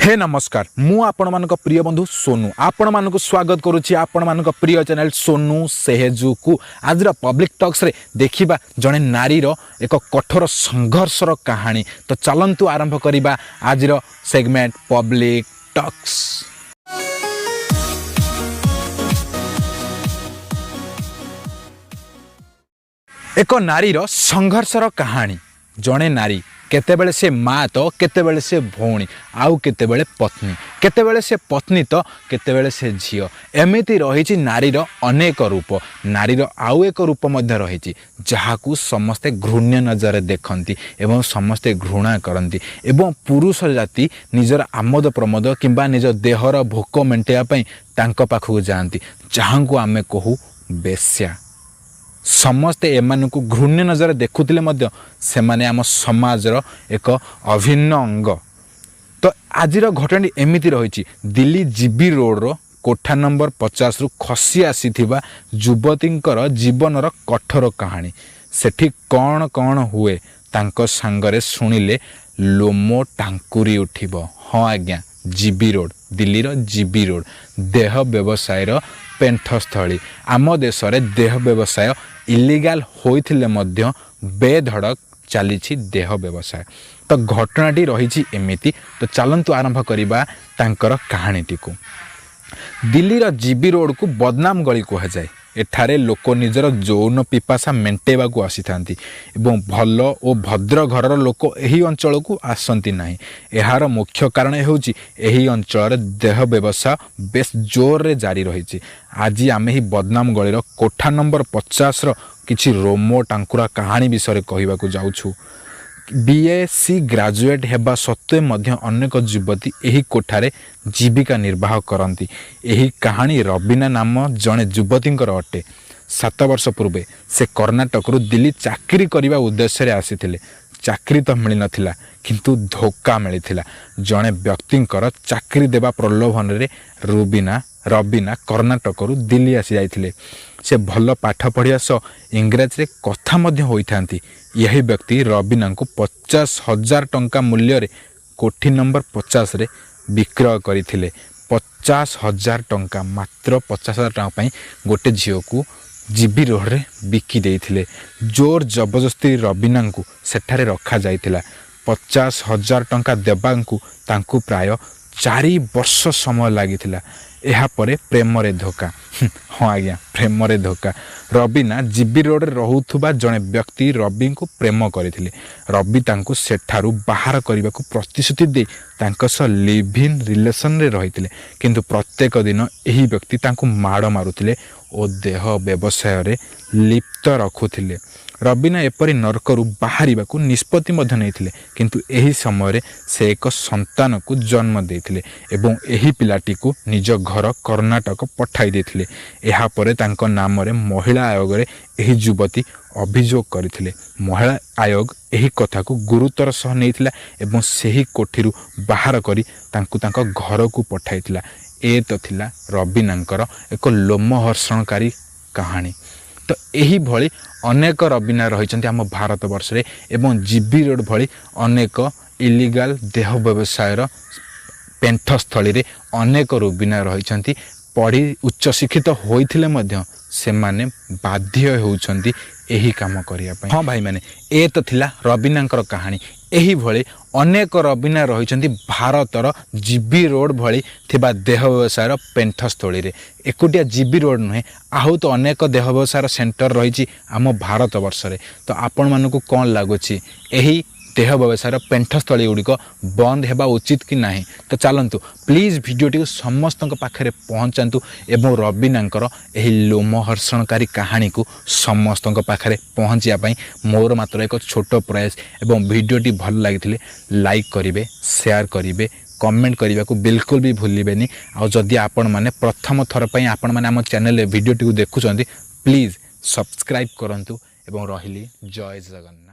ହେ ନମସ୍କାର, ମୁଁ ଆପଣମାନଙ୍କ ପ୍ରିୟ ବନ୍ଧୁ ସୋନୁ ଆପଣମାନଙ୍କୁ ସ୍ୱାଗତ କରୁଛି ଆପଣମାନଙ୍କ ପ୍ରିୟ ଚ୍ୟାନେଲ୍ ସୋନୁ ସେହେଜୁକୁ। ଆଜିର ପବ୍ଲିକ୍ ଟକ୍ସରେ ଦେଖିବା ଜଣେ ନାରୀର ଏକ କଠୋର ସଂଘର୍ଷର କାହାଣୀ। ତ ଚାଲନ୍ତୁ ଆରମ୍ଭ କରିବା ଆଜିର ସେଗମେଣ୍ଟ ପବ୍ଲିକ୍ ଟକ୍ସ। ଏକ ନାରୀର ସଂଘର୍ଷର କାହାଣୀ। ଜଣେ ନାରୀ କେତେବେଳେ ସେ ମା ତ କେତେବେଳେ ସେ ଭଉଣୀ, ଆଉ କେତେବେଳେ ପତ୍ନୀ, କେତେବେଳେ ସେ ପତ୍ନୀ ତ କେତେବେଳେ ସେ ଝିଅ। ଏମିତି ରହିଛି ନାରୀର ଅନେକ ରୂପ। ନାରୀର ଆଉ ଏକ ରୂପ ମଧ୍ୟ ରହିଛି, ଯାହାକୁ ସମସ୍ତେ ଘୃଣ୍ୟ ନଜରରେ ଦେଖନ୍ତି ଏବଂ ସମସ୍ତେ ଘୃଣା କରନ୍ତି ଏବଂ ପୁରୁଷ ଜାତି ନିଜର ଆମୋଦ ପ୍ରମୋଦ କିମ୍ବା ନିଜ ଦେହର ଭୋକ ମେଣ୍ଟାଇବା ପାଇଁ ତାଙ୍କ ପାଖକୁ ଯାଆନ୍ତି, ଯାହାଙ୍କୁ ଆମେ କହୁ ବେଶ୍ୟା। ସମସ୍ତେ ଏମାନଙ୍କୁ ଘୃଣ୍ୟ ନଜରରେ ଦେଖୁଥିଲେ ମଧ୍ୟ ସେମାନେ ଆମ ସମାଜର ଏକ ଅଭିନ୍ନ ଅଙ୍ଗ। ତ ଆଜିର ଘଟଣାଟି ଏମିତି ରହିଛି, ଦିଲ୍ଲୀ ଜିବି ରୋଡ଼ର କୋଠା ନମ୍ବର 50ରୁ ଖସି ଆସିଥିବା ଯୁବତୀଙ୍କର ଜୀବନର କଠୋର କାହାଣୀ। ସେଠି କ'ଣ କ'ଣ ହୁଏ ତାଙ୍କ ସାଙ୍ଗରେ, ଶୁଣିଲେ ଲୋମ ଟାଙ୍କୁରି ଉଠିବ। ହଁ ଆଜ୍ଞା, ଜିବି ରୋଡ଼, ଦିଲ୍ଲୀର ଜିବି ରୋଡ଼ ଦେହ ବ୍ୟବସାୟର ପେଣ୍ଠସ୍ଥଳୀ। ଆମ ଦେଶରେ ଦେହ ବ୍ୟବସାୟ ଇଲିଗାଲ ହୋଇଥିଲେ ମଧ୍ୟ ବେଧଡ଼କ ଚାଲିଛି ଦେହ ବ୍ୟବସାୟ। ତ ଘଟଣାଟି ରହିଛି ଏମିତି। ତ ଚାଲନ୍ତୁ ଆରମ୍ଭ କରିବା ତାଙ୍କର କାହାଣୀଟିକୁ। ଦିଲ୍ଲୀର ଜିବି ରୋଡ଼କୁ ବଦନାମ ଗଳି କୁହାଯାଏ। ଏଠାରେ ଲୋକ ନିଜର ଯୌନ ପିପାସା ମେଣ୍ଟାଇବାକୁ ଆସିଥାନ୍ତି ଏବଂ ଭଲ ଓ ଭଦ୍ର ଘରର ଲୋକ ଏହି ଅଞ୍ଚଳକୁ ଆସନ୍ତି ନାହିଁ। ଏହାର ମୁଖ୍ୟ କାରଣ ହେଉଛି ଏହି ଅଞ୍ଚଳରେ ଦେହ ବ୍ୟବସାୟ ବେଶ ଜୋରରେ ଜାରି ରହିଛି। ଆଜି ଆମେ ଏହି ବଦନାମ ଗଳିର କୋଠା ନମ୍ବର 50ର କିଛି ରୋମ ଟାଙ୍କୁରା କାହାଣୀ ବିଷୟରେ କହିବାକୁ ଯାଉଛୁ। ବିଏସ୍ସି ଗ୍ରାଜୁଏଟ୍ ହେବା ସତ୍ତ୍ୱେ ମଧ୍ୟ ଅନେକ ଯୁବତୀ ଏହି କୋଠାରେ ଜୀବିକା ନିର୍ବାହ କରନ୍ତି। ଏହି କାହାଣୀ ରବିନା ନାମ ଜଣେ ଯୁବତୀଙ୍କର ଅଟେ। 7 ବର୍ଷ ପୂର୍ବେ ସେ କର୍ଣ୍ଣାଟକରୁ ଦିଲ୍ଲୀ ଚାକିରି କରିବା ଉଦ୍ଦେଶ୍ୟରେ ଆସିଥିଲେ। ଚାକିରି ତ ମିଳିନଥିଲା, କିନ୍ତୁ ଧୋକା ମିଳିଥିଲା। ଜଣେ ବ୍ୟକ୍ତିଙ୍କର ଚାକିରି ଦେବା ପ୍ରଲୋଭନରେ ରବିନା କର୍ଣ୍ଣାଟକରୁ ଦିଲ୍ଲୀ ଆସିଯାଇଥିଲେ। ସେ ଭଲ ପାଠ ପଢ଼ିବା ସହ ଇଂରାଜୀରେ କଥା ମଧ୍ୟ ହୋଇଥାନ୍ତି। ଏହି ବ୍ୟକ୍ତି ରବିନାଙ୍କୁ 50,000 ଟଙ୍କା ମୂଲ୍ୟରେ କୋଠି ନମ୍ବର 50ରେ ବିକ୍ରୟ କରିଥିଲେ। 50,000 ଟଙ୍କା, ମାତ୍ର 50,000 ଟଙ୍କା ପାଇଁ ଗୋଟେ ଝିଅକୁ ଜିବି ରୋଡ଼ରେ ବିକି ଦେଇଥିଲେ। ଜୋର ଜବରଦସ୍ତି ରବିନାଙ୍କୁ ସେଠାରେ ରଖାଯାଇଥିଲା। 50,000 ଟଙ୍କା ଦେବାକୁ ତାଙ୍କୁ ପ୍ରାୟ 4 ବର୍ଷ ସମୟ ଲାଗିଥିଲା। ଏହାପରେ ପ୍ରେମରେ ଧୋକା। ହଁ ଆଜ୍ଞା, ପ୍ରେମରେ ଧୋକା। ରବିନା ଜିବି ରୋଡ଼ରେ ରହୁଥିବା ଜଣେ ବ୍ୟକ୍ତି ରବିଙ୍କୁ ପ୍ରେମ କରିଥିଲେ। ରବି ତାଙ୍କୁ ସେଠାରୁ ବାହାର କରିବାକୁ ପ୍ରତିଶ୍ରୁତି ଦେଇ ତାଙ୍କ ସହ ଲିଭ୍ ଇନ୍ ରିଲେସନରେ ରହିଥିଲେ। କିନ୍ତୁ ପ୍ରତ୍ୟେକ ଦିନ ଏହି ବ୍ୟକ୍ତି ତାଙ୍କୁ ମାଡ଼ ମାରୁଥିଲେ ଓ ଦେହ ବ୍ୟବସାୟରେ ଲିପ୍ତ ରଖୁଥିଲେ। ରବିନା ଏପରି ନର୍କରୁ ବାହାରିବାକୁ ନିଷ୍ପତ୍ତି ମଧ୍ୟ ନେଇଥିଲେ। କିନ୍ତୁ ଏହି ସମୟରେ ସେ ଏକ ସନ୍ତାନକୁ ଜନ୍ମ ଦେଇଥିଲେ ଏବଂ ଏହି ପିଲାଟିକୁ ନିଜ ଘର କର୍ଣ୍ଣାଟକ ପଠାଇ ଦେଇଥିଲେ। ଏହାପରେ ତାଙ୍କ ନାମରେ ମହିଳା ଆୟୋଗରେ ଏହି ଯୁବତୀ ଅଭିଯୋଗ କରିଥିଲେ। ମହିଳା ଆୟୋଗ ଏହି କଥାକୁ ଗୁରୁତର ସହ ନେଇଥିଲା ଏବଂ ସେହି କୋଠିରୁ ବାହାର କରି ତାଙ୍କୁ ତାଙ୍କ ଘରକୁ ପଠାଇଥିଲା। ଏ ତ ଥିଲା ରବିନାଙ୍କର ଏକ ଲୋମହର୍ଷଣକାରୀ କାହାଣୀ। ତ ଏହିଭଳି ଅନେକ ରବିନା ରହିଛନ୍ତି ଆମ ଭାରତବର୍ଷରେ ଏବଂ ଜିବି ରୋଡ଼ ଭଳି ଅନେକ ଇଲିଗାଲ ଦେହ ବ୍ୟବସାୟର ପେଣ୍ଠସ୍ଥଳୀରେ ଅନେକ ରୁବିନା ରହିଛନ୍ତି। ପଢ଼ି ଉଚ୍ଚଶିକ୍ଷିତ ହୋଇଥିଲେ ମଧ୍ୟ ସେମାନେ ବାଧ୍ୟ ହେଉଛନ୍ତି ଏହି କାମ କରିବା ପାଇଁ। ହଁ ଭାଇମାନେ, ଏ ତ ଥିଲା ରବିନାଙ୍କର କାହାଣୀ। ଏହିଭଳି ଅନେକ ରବିନା ରହିଛନ୍ତି ଭାରତର ଜିବି ରୋଡ଼ ଭଳି ଥିବା ଦେହ ବ୍ୟବସାୟର ପେଣ୍ଠସ୍ଥଳୀରେ। ଏକୁଟିଆ ଜିବି ରୋଡ଼ ନୁହେଁ, ଆଉ ତ ଅନେକ ଦେହ ବ୍ୟବସାୟର ସେଣ୍ଟର ରହିଛି ଆମ ଭାରତବର୍ଷରେ। ତ ଆପଣମାନଙ୍କୁ କ'ଣ ଲାଗୁଛି, ଏହି ଦେହ ବ୍ୟବସାୟର ପେଣ୍ଠସ୍ଥଳୀ ଗୁଡ଼ିକ ବନ୍ଦ ହେବା ଉଚିତ କି ନାହିଁ? ତ ଚାଲନ୍ତୁ, ପ୍ଲିଜ୍ ଭିଡ଼ିଓଟିକୁ ସମସ୍ତଙ୍କ ପାଖରେ ପହଞ୍ଚାନ୍ତୁ ଏବଂ ରବିନାଙ୍କର ଏହି ଲୋମହର୍ଷଣକାରୀ କାହାଣୀକୁ ସମସ୍ତଙ୍କ ପାଖରେ ପହଞ୍ଚିବା ପାଇଁ ମୋର ମାତ୍ର ଏକ ଛୋଟ ପ୍ରୟାସ। ଏବଂ ଭିଡ଼ିଓଟି ଭଲ ଲାଗିଥିଲେ ଲାଇକ୍ କରିବେ, ସେୟାର କରିବେ, କମେଣ୍ଟ କରିବାକୁ ବିଲକୁଲ ବି ଭୁଲିବେନି। ଆଉ ଯଦି ଆପଣମାନେ ପ୍ରଥମ ଥର ପାଇଁ ଆପଣମାନେ ଆମ ଚ୍ୟାନେଲରେ ଭିଡ଼ିଓଟିକୁ ଦେଖୁଛନ୍ତି, ପ୍ଲିଜ୍ ସବସ୍କ୍ରାଇବ୍ କରନ୍ତୁ ଏବଂ ରହିଲି, ଜୟ ଜଗନ୍ନାଥ।